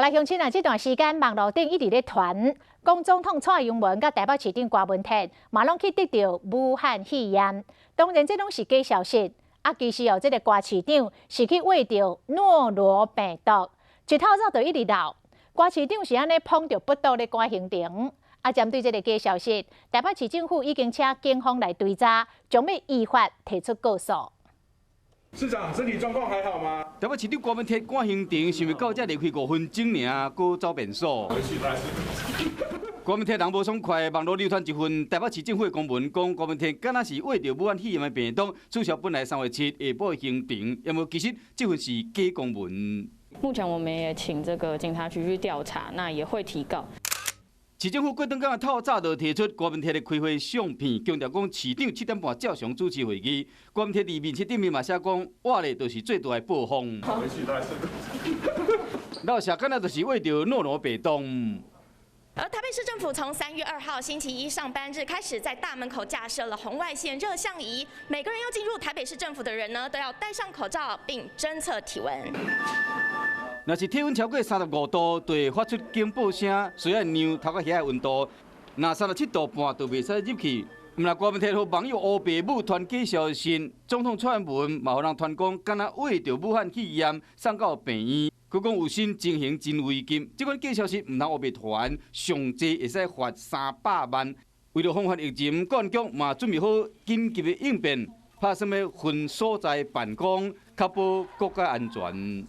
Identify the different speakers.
Speaker 1: 來鄉親啊，這段時間網路頂一直咧傳，講總統蔡英文佮台北市長郭文鐵嘛攏去得著武漢肺炎。當然，這攏是假消息。啊，其實哦，這个郭市長是去穢著諾羅病毒，一透早就一直漏。郭市長是按呢膨著腹肚咧趕行程。啊，針對這个假消息，台北市政府已經請警方來追查，將欲依法提出告訴。
Speaker 2: 市長身體狀況還好嗎？
Speaker 3: 台北市長郭文鐵趕行程，想袂到才離開5分鐘爾，閣走便所。郭文鐵人無爽快，網路流傳一份台北市政府的公文，講郭文鐵敢若是穢著武漢肺炎的病毒，取消本來3月7下晡的行程。毋過其實這份是假公文。
Speaker 4: 目前我們也請這個警察局去調查，那也會提告。
Speaker 3: 市政府過轉工透早就提出郭文鐵的開會相片，強調講市長7點半照常主持會議。郭文鐵佇面冊頂面嘛寫講，我咧就是最大的暴風。老實敢若就是穢著諾羅病毒。
Speaker 5: 而台北市政府從3月2號星期一上班日開始，在大門口架設了紅外線熱像儀，每個人要進入台北市政府的人呢，都要戴上口罩並偵測體溫。
Speaker 3: 若是體溫超過35度，就會發出警報聲，需要量頭殼遐的溫度。若37度半就袂使入去。毋但郭文鐵予網友烏白母傳假消息，總統蔡英文嘛予人傳講，敢若穢著武漢肺炎送到病院，閣講有身情形真危急。這款假消息毋通烏白傳，上濟會使罰300萬。為著防範疫情，國安局嘛準備好緊急的應變，拍算欲分所在辦公，確保國家安全。